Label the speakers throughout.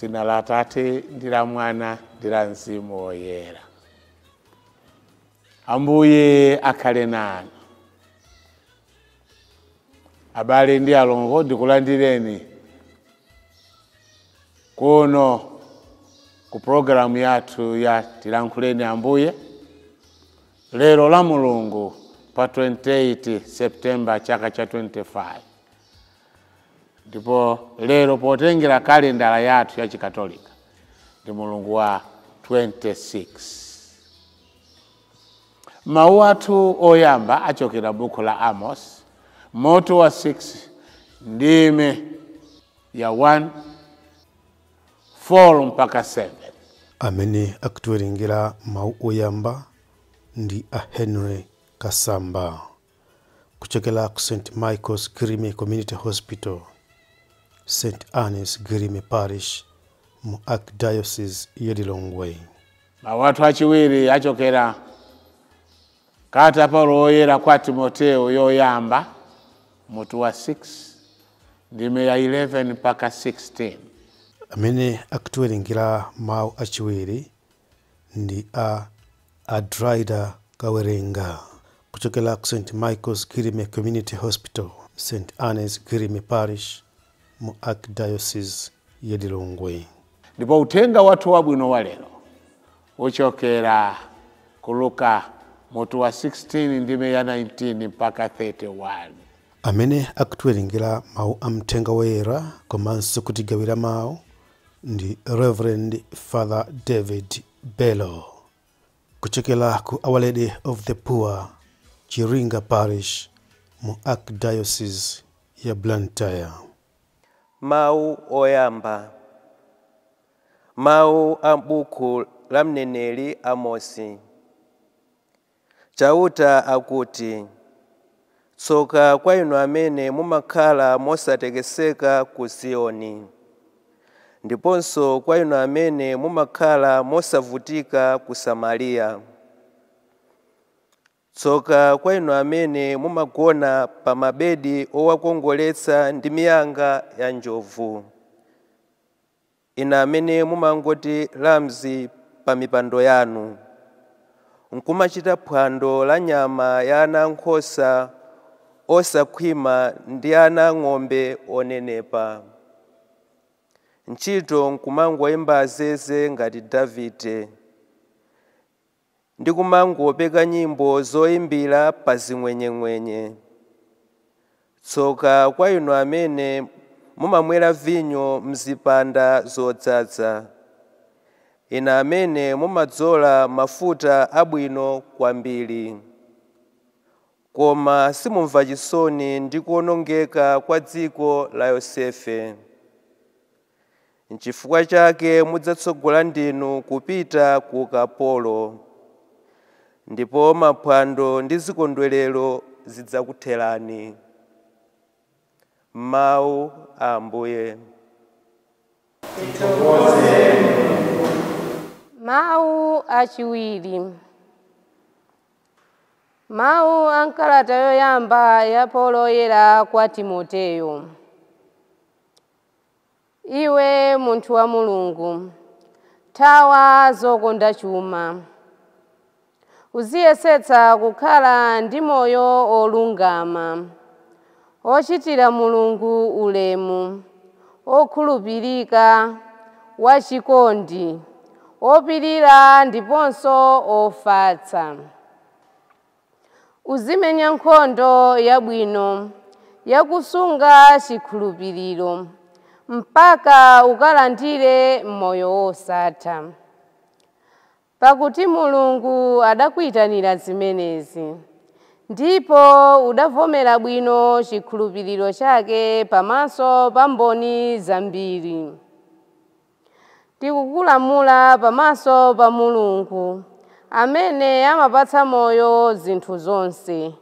Speaker 1: Dzina la Atate ndi la Mwana ndi la Mzimu Woyera. Ambuye akhale nanu. Abale ndi alongo, ndikulandireni kuno ku programu yathu ya Tilankhuleni Ambuye, lero la Mulungu pa 28 Septemba chaka cha 25. Ndipo lero, potengera kalendala yathu ya Chikatolika, ndi Mulungu wa 26. Mawu athu oyamba achokera buku la Amos, mutu wa 6, ndime ya 1, 4 mpaka 7.
Speaker 2: Amene akutiwerengera mawu oyamba ndi a Henry Kasamba kuchokera ku St Michael's Girime Community Hospital, St Annes Girime Parish mu Archdiocese ya Lilongwe.
Speaker 1: Mawu athu achiwiri achokera kalata Paulo Woyera kwa Timoteo yoyamba, mutu wa 6, ndime ya 11 mpaka 16.
Speaker 2: Amene akutiwerengera mawu achiwiri ndi a Adraida Kawerenga kuchokera ku St Michael's Girime Community Hospital, St Annes Girime Parish mu Archdiocese ya Lilongwe.
Speaker 1: Ndipo uthenga wathu wabwino wa lero uchokera ku Luka, mutu wa 16, ndime ya 19 mpaka 31.
Speaker 2: Amene akutiwerengera mawu a mthenga woyera komanso kutigawira mawu ndi Reverend Father David Bello kuchokera ku Our Lady of the Poor, Chiringa Parish mu Archdiocese ya Blantyre.
Speaker 3: Mawu oyamba, mawu a buku la mneneri Amosi. Chauta akuti: Tsoka kwa inu amene mumakhala mosatekeseka ku Ziyoni, ndiponso kwa inu amene mumakhala mosavutika ku Samariya. Tsoka kwa inu amene mumagona pa mabedi owakongoletsa ndi miyanga ya njovu, inu amene mumangoti lamzi pa mipando yanu, nkumachita phwando la nyama ya ana ankhosa osakhwima ndi ana ang'ombe onenepa, ntchito nkumangoyimba azeze ngati Davide ndi kumangopeka nyimbo zoyimbira pa zing'wenyeng'wenye. Tsoka kwa inu amene mumamwera vinyo mzipanda zodzaza, inu amene mumadzola mafuta abwino kwambiri, koma simumva chisoni ndi kuwonongeka kwa dziko la Yosefe. Nchifukwa chake mudzatsogola ndinu kupita ku ukapolo, ndipo maphwando ndi zikondwerero zidzakutherani. Mawu a Ambuye.
Speaker 4: Mawu achiwiri, mawu a nkalata yoyamba ya Paulo Woyera kwa Timoteyo. Iwe munthu wa Mulungu, thawa zokonda chuma. Uziyesetsa kukhala ndi moyo olungama, ochitira Mulungu ulemu, okhulupirika, wachikondi, opirira ndiponso ofatsa. Uzimenya nkhondo yabwino yakusunga chikhulupiriro mpaka ukalandire moyo wosatha, pakuti Mulungu adakuyitanira zimenezi, ndipo udavomera bwino chikhulupiriro chake pamaso pa mboni zambiri. Tikukulamula pamaso pa Mulungu amene amapatsa moyo zinthu zonse,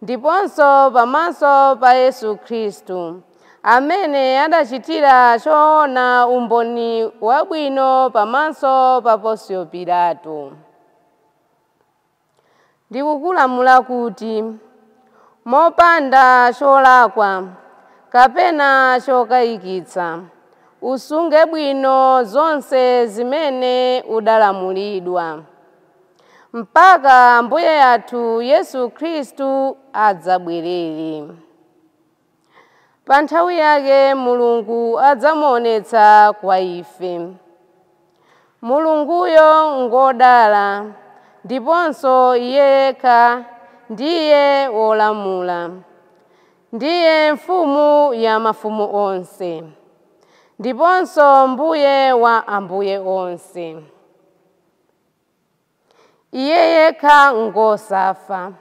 Speaker 4: ndiponso pamaso pa Yesu Khristu amene adachitira choona umboni wabwino pamaso pa Ponsiyo Pilato. Ndikukulamula kuti mopanda cholakwa kapena chokayikitsa Usunge bwino zonse zimene udalamulidwa, mpaka Ambuye athu Yesu Khristu adzabwerere. Pa nthawi yake Mulungu adzamuonetsa kwa ife. Mulunguyo ngodala, ndiponso iye yekha ndiye wolamula, ndiye mfumu ya mafumu onse, ndiponso mbuye wa ambuye onse. Iye yekha ngosafa,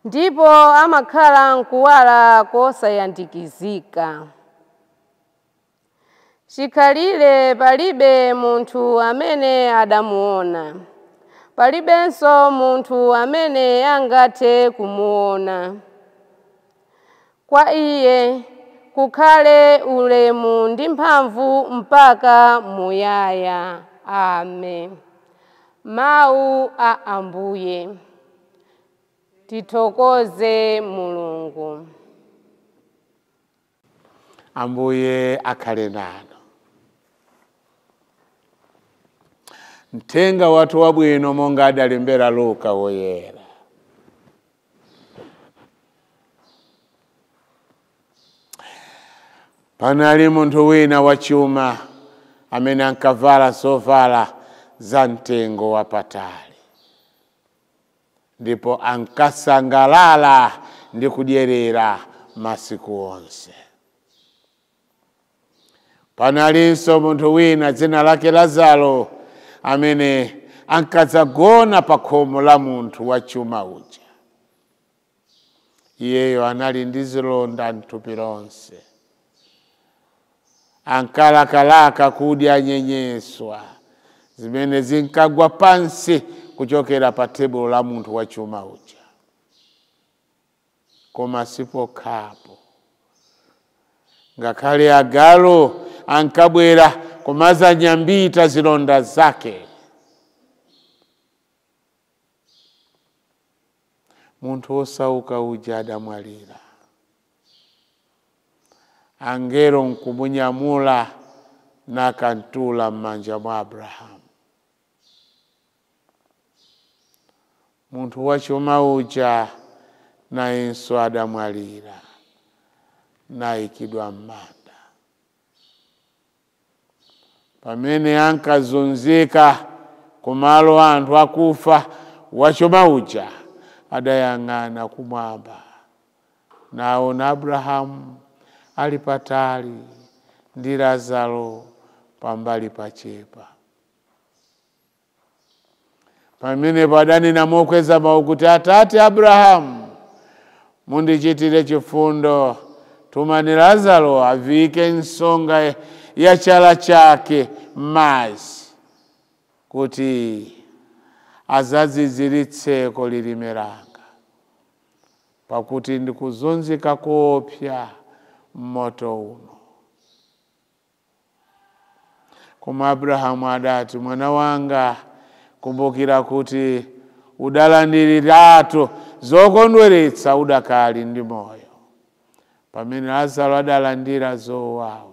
Speaker 4: ndipo amakhala nkuwala kosayandikizika. Chikhalire palibe munthu amene adamuona, palibenso munthu amene angathe kumuona. Kwa iye kukhale ulemu ndi mphamvu mpaka muyaya. Amen. Mawu a Ambuye. Tithokoze Mulungu.
Speaker 1: Ambuye akhale nanu. Mthenga wathu wabwino monga adalembera Luka woyera. Panali munthu wina wachuma amene ankavala zovala za mtengo wapatali, ndipo ankasangalala ndi kudyerera masiku onse. Panalinso munthu wina dzina lake Lazaro amene ankadzagona pa khomo la munthu wachuma uja. Iyeyo anali ndi zilonda mthupi lonse, ankalakalaka kudya nyenyeswa zimene zinkagwa pansi kuchokera pa tebulo la munthu wachuma uja. Koma sipokhapo, ngakhale agalu ankabwera kumazanyambita zilonda zake. Munthu wosauka uja adamwalira, angelo nkumunyamula nakantula m'manja mwa Abrahamu. Munthu wachuma uja nayenso adamwalira nayikidwa m'manda. Pamene ankazunzika kumalo anthu akufa, wachuma uja adayang'ana kumwamba naona Abrahamu ali patali ndi Lazaro pambali pachepa. Pamene padanena mokweza mawu kuti, Atate Abrahamu, mundichitire chifundo, tumani Lazaro avike nsonga ya chala chake m'madzi kuti azaziziritseko lilime langa, pakuti ndikuzunzika koopsa mmoto uno. Koma Abrahamu adati, mwana wanga, kumbukira kuti udalandiriratu zokondweretsa udakali ndi moyo, pamene Lazaro adalandira zowawa.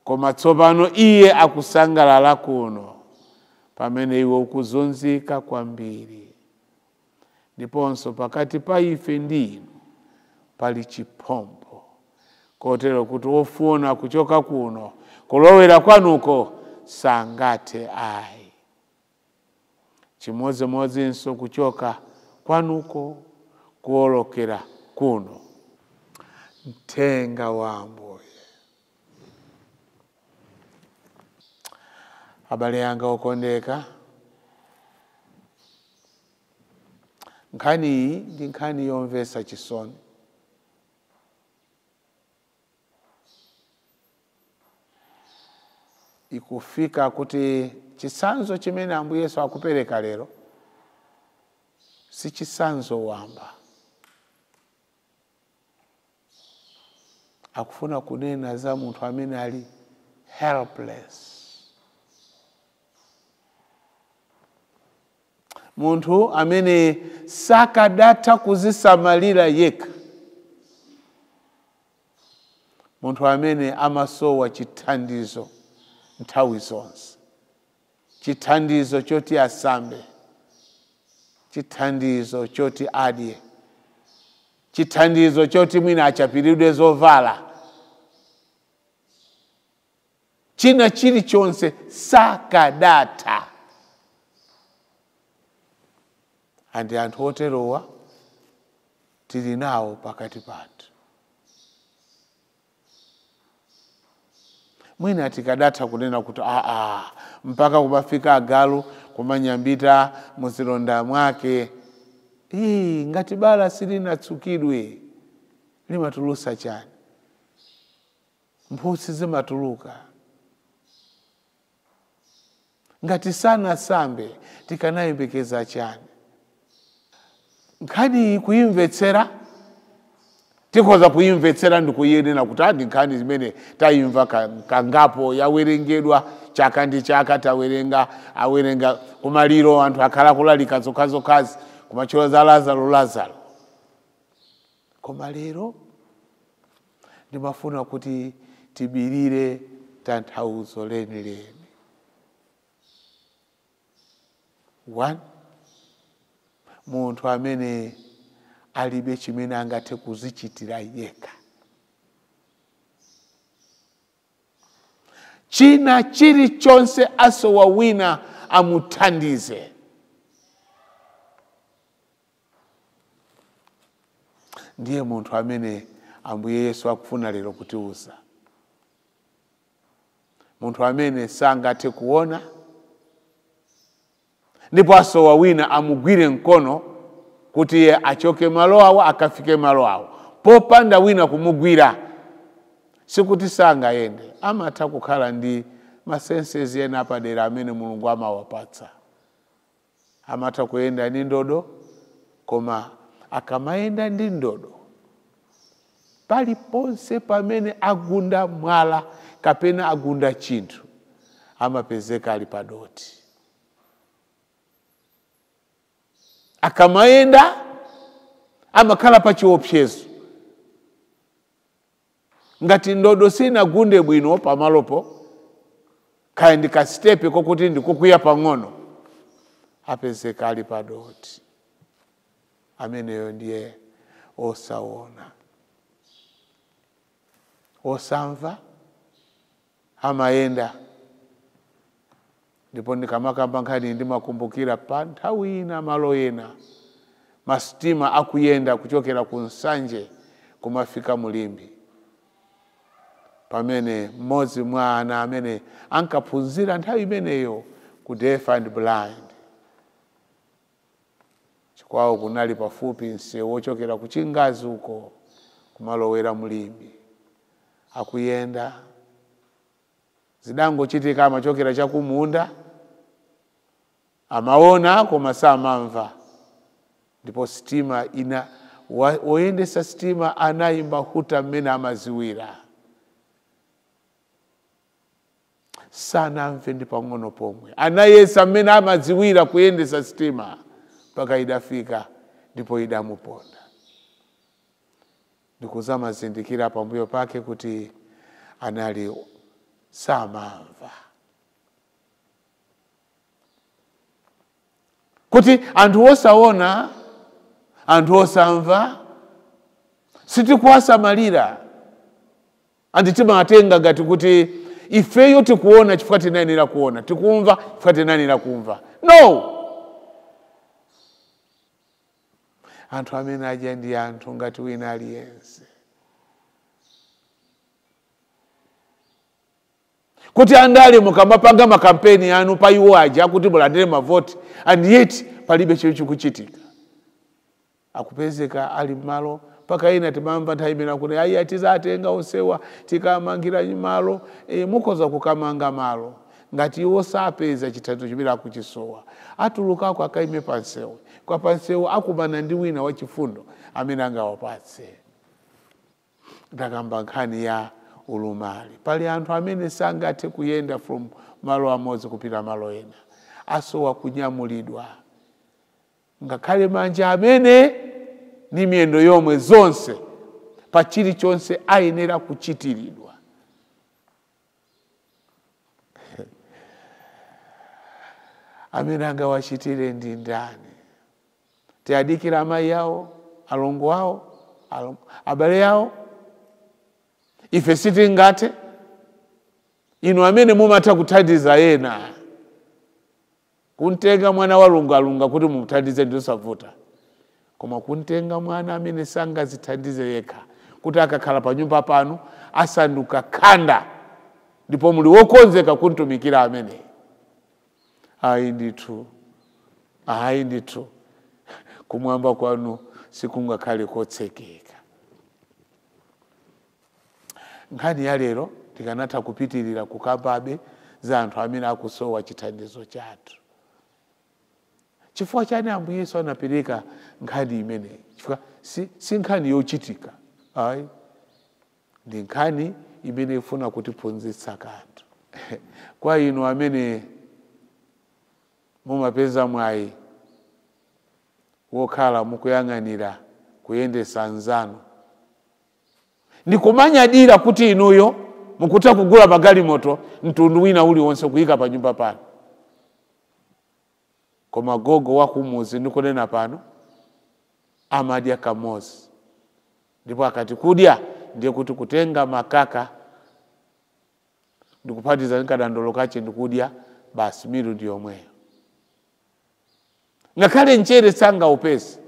Speaker 1: Koma tsopano iye akusangalala kuno, pamene iwe ukuzunzika kwambiri. Ndiponso pakati pa ife ndi inu pali chiphompho, kotero kuti wofuna kuchoka kuno kulowera kwanuko sangathe ayi. Chimodzimodzinso kuchoka kwanuko kuwolokera kuno. Mthenga wa Ambuye. Abale anga okondeka, nkhani iyi ndi nkhani yomvetsa chisoni. Ikufika kuti chitsanzo chimene Ambuye Yesu akupereka lero si chitsanzo wamba. Akufuna kunena za munthu amene ali helpless, munthu amene sakadatha kuzisamalira yekha. Munthu amene amasowa chithandizo nthawi zonse, chithandizo choti asambe, chithandizo choti adye, chithandizo choti mwina achapiridwe zovala, china chilichonse sakadatha. Andi anthu oterowa tili nawo pakati pathu. Mwina tikadatha kunena kuti aa, mpaka kumafika agalu kumanyambita muzilonda mwake. Ii, ngati bala silinatsukidwe limatulusa chani? Mphutsi zimatuluka. Ngati sanasambe tikanayembekeza chani? Nkhani kuyimvetsera, tikhoza kuyimvetsera ndikuyenera kuti adi nkhani zimene tayimva kangapo, yawerengedwa chaka ndi chaka, tawerenga awerenga kumaliro, anthu akhala kulalika zokhazokhazi kumatchula za Lazaro Lazaro. Koma lero ndimafuna kuti tibirire tanthauzo lenileni. 1, munthu amene alibe chimene angathe kuzichitira yekha, china chilichonse asowa wina amuthandize. Ndiye munthu amene Ambuye Yesu akufuna lero kutiuza. Munthu amene sangathe kuona ndipo asowa wina amugwire mkono kuti iye achoke malo awo akafike malo awo, popanda wina kumugwira. Sikuti sangayende, amatha kukhala ndi masenses ena apadera amene Mulungu amawapatsa. Amatha kuyenda ndi ndodo, koma akamayenda ndi ndodo paliponse pamene agunda mwala kapena agunda chinthu amapezeka ali padoti. Akamayenda amakhala pa chiopsezo. Ngati ndodo sinagunde bwino pamalopo, kaya ndi kasitepe kokuti ndikukwiya pang'ono, apezeka ali padoti. Ameneyo ndiye osaona, osamva, amayenda. Ndipo ndikamakamba nkhani ndimakumbukira pa nthawi ina malo ena masitima akuyenda kuchokera ku Nsanje kumafika Mulimbi, pamene mmodzi mwa ana amene ankaphunzira nthawi imeneyo ku Deaf and Blind, chikwawo kunali pafupi msewu wochokera ku Chingazi uko kumalowera Mulimbi, akuyenda zidangochitika amachokera chakumunda, amaona koma samamva. Ndipo sitima ina woyendesa sitima anayimba huta mmene amaziwira, sanamve ndi pang'ono pomwe. Anayesa mmene amaziwira kuyendesa sitima mpaka idafika ndipo idamuponda. Ndikuzamazindikira pambuyo pake kuti anali samamva. Kuti anthu osaona, anthu osamva, sitikuwasamalira. Andi timatenga ngati kuti ifeyo tikuona chifukwa tinayenera kuona, tikumva chifukwa tinayenera kumva. No! Anthu amene aja ndi anthu ngati wina aliyense. Kuti andale mukamapanga makampeni anu pa iwo aja kuti mulandire mavoti, and yet palibe chinthu chikuchitika. Akupezeka ali malo mpaka ina timamva nthawi imene akuti ayi tizatenga onsewa tikamangira malo. Mukhoza kukamanga malo ngati iwo sapeza chithandizo chimene akuchisowa, atulukako akaime pansewu. Kwa pansewu akumana ndi wina wachifundo amene angawapatse. Ndakamba nkhani ya ulumali. Pali anthu amene sangathe kuyenda from malo amodzi kupita malo ena, asowa kunyamulidwa, ngakhale manja amene ni miyendo yomwe zonse pa chilichonse ayenera kuchitiridwa. Amene angawachitire ndi ndani? Tiyadikira amayi awo, alongo awo, abale awo? Ife sitingathe. Inu amene mumatha kuthandiza ena, kuntenga mwana walungalunga kuti mumuthandize ndizosavuta, koma kuntenga mwana amene sangazithandize yekha kuti akakhala pa nyumba pano asanduka khanda, ndipo muli wokonzeka kuntumikira amene. Ayi ndithu, ayi ndithu, kumwamba kwanu sikungakhale kotsekeka. Nkhani ya lero tikanatha kupitirira kukambabe za anthu amene akusowa chithandizo chathu. Chifukwa chani Ambuye Yesu anapereka nkhani imeneyi? Chifukwa si nkhani yochitika, ayi, ndi nkhani imene ifuna kutiphunzitsa kanthu. Kwa inu amene mumapeza mwayi wokhala mukuyang'anira kuyendesa anzanu, ndikumanyadira kuti inuyo mukutha kugula magalimoto mtundu wina uliwonse kuyika pa nyumba pano, koma gogo wa kumuzi ndikunena pano amadya kamozi, ndipo akati kudya ndiye kuti kutenga makaka ndikuphatiza nkadandolo kache ndikudya basi, milu ndi yomweyo. Ngakhale mchere sangaupeze.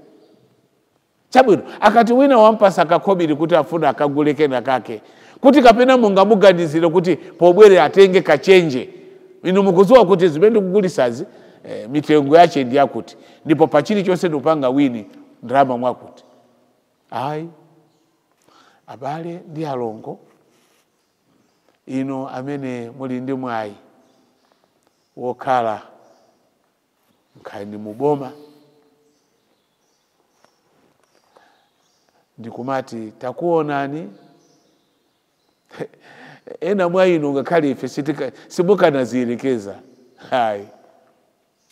Speaker 1: Chabwino akati wina wampasa kakhobiri kuti afuna akagule kena kake, kuti kapena mungamuganizire kuti pobwere atenge kachenje. Inu mukudziwa kuti zimene ndikugulisazi mitengo yache ndi yakuti, ndipo pa chilichonse ndikupanga wini ndalama mwakuti. Ayi, abale ndi alongo, inu amene muli ndi mwayi wokhala nkhani muboma, ndikumati takuonani. Ena mwa inu ngakhale ife simukanaziyerekeza. Hayi,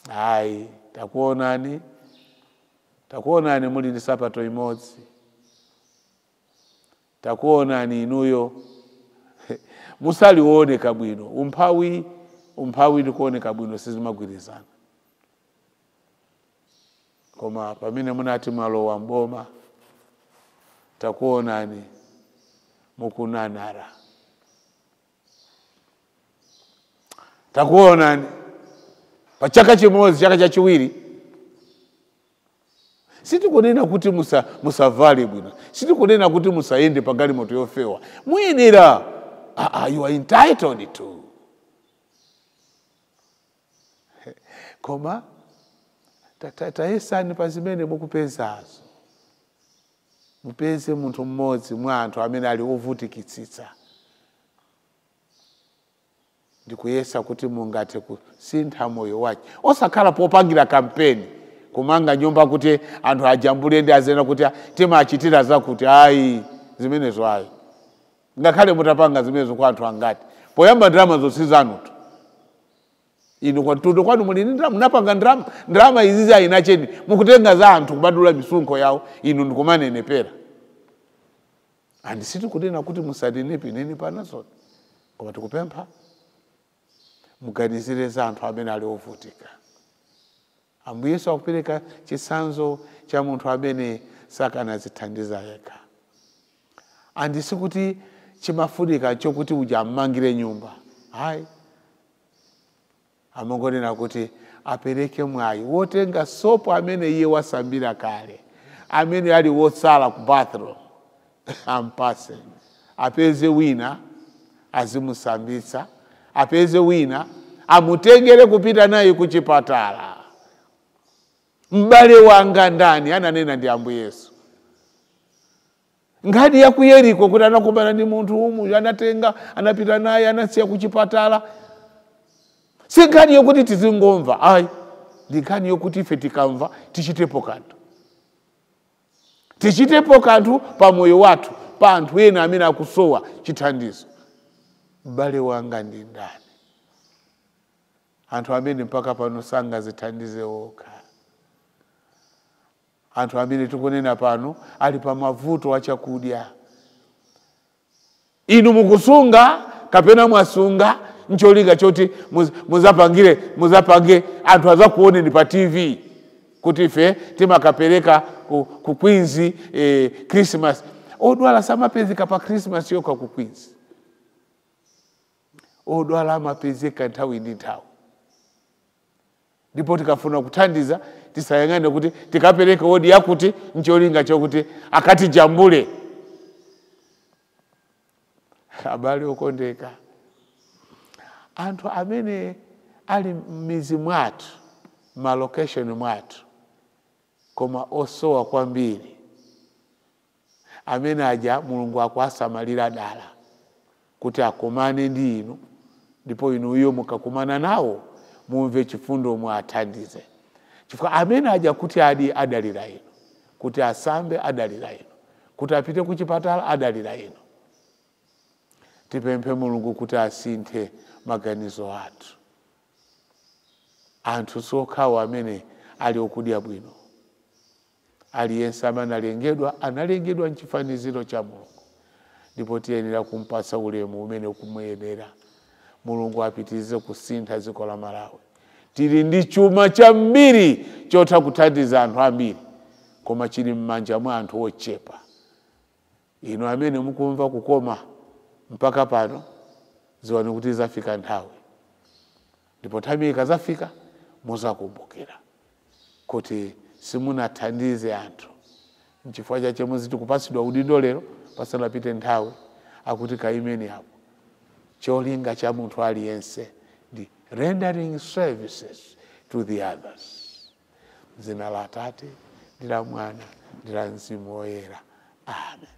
Speaker 1: hayi, takuonani, takuonani muli ndi sapato imodzi, takuonani inuyo musalioneka bwino. Umphawi, umphawi ndikuoneka bwino sizimagwirizana. Koma pamene munati mwalowa mboma, takuonani mukunanara, takuonani pa chaka chimodzi, chaka chachiwiri. Sitikunena kuti musavale bwino, sitikunena kuti musayende pa galimoto yofewa. Muyenera, you are entitled to. Koma tayesani pa zimene mukupezazo, mupeze munthu mmodzi mwa anthu amene ali ovutikitsitsa, ndikuyesa kuti mungathe kusintha moyo wake. Osakhala popangira kampeni kumanga nyumba kuti anthu ajambule ndi azena kuti timachitira zakuti. Ayi, zimenezo ayi. Ngakhale mutapanga zimenezo kwa anthu angati, poyamba ndalama zonse zanutu. Inu kwa mtundu kwanu muli ndi ndalama, munapanga ndalama, ndalama izizi ayinacheni mukutenga za anthu kubadula misunkho yawo, inu ndikumanenepera. Andi sitikunena kuti musanenepe, nene panazoni, koma tikupempha muganizire za anthu amene ali ovutika. Ambuye Yesu akupereka chitsanzo cha munthu amene sakanazithandiza yekha. Andi sikuti chimafunika chokuti uja ammangire nyumba, ayi, amangonena kuti apereke mwayi wotenga sopo amene iye wasambira kale, amene ali wotsala ku bathroom, ampase, apeze wina azimusambitsa, apeze wina amutengere kupita naye kuchipatala. M'bale wanga ndani? Ananena ndi Ambuye Yesu. Nkhani ya ku Yeriko kuti anakumana ndi munthu umu, anatenga, anapita naye, anasiya kuchipatala. Si nkhani yokuti tizingomva, ayi, ndi nkhani yokuti ife tikamva tichitepo kanthu, tichitepo kanthu pa moyo wathu, pa anthu ena amene akusowa chithandizo. M'bale wanga ndi ndani? Anthu amene mpaka pano sangazithandize okha, anthu amene tikunena pano ali pa mavuto a chakudya, Inu mukusunga kapena mwasunga ncholinga choti muzapangire, muzapange anthu azakuoneni pa TV kuti ife timakapereka ku Queens Christmas. Odwala samapezeka pa Christmas yokha ku Queens. Odwala amapezeka nthawi ndi nthawi. Ndipo tikafuna kuthandiza tisayang'ane kuti tikapereke wodi yakuti ncholinga chokuti akatijambule. Abale okondeka, anthu amene ali m'mizi mwathu, malocation mwathu, koma osowa kwambiri, amene aja Mulungu akuasamalira dala kuti akumane ndi inu, ndipo inuyo mukakumana nawo mumve chifundo muathandize. Chifukwa amene aja kuti adi adalira inu, kuti asambe adalira inu, kuti apite kuchipatala adalira inu. Tipemphe Mulungu kuti asinthe maganizo athu. Anthu sokhawo amene ali okudya bwino. Aliyense amene analengedwa, analengedwa mchifaniziro cha Mulungu, ndipo tiyenera kumpatsa ulemu umene ukumuyenera. Mulungu apitirize kusintha dziko la Malawi. Tili ndi chuma chambiri chotha kuthandiza anthu ambiri, koma chili m'manja mwa anthu ochepa. Inu amene mukumva kukoma mpaka pano, ziwani kuti izafika nthawi, ndipo nthawi ikazafika muzakumbukira kuti simunathandize anthu. Nchifukwa chache muziti kupatsidwa udindo lero pasanapite nthawi akuti kaimeni apo. Cholinga cha munthu aliyense ndi rendering services to the others. Dzina la Atate ndi la Mwana ndi la Mzimu Woyera. Amen.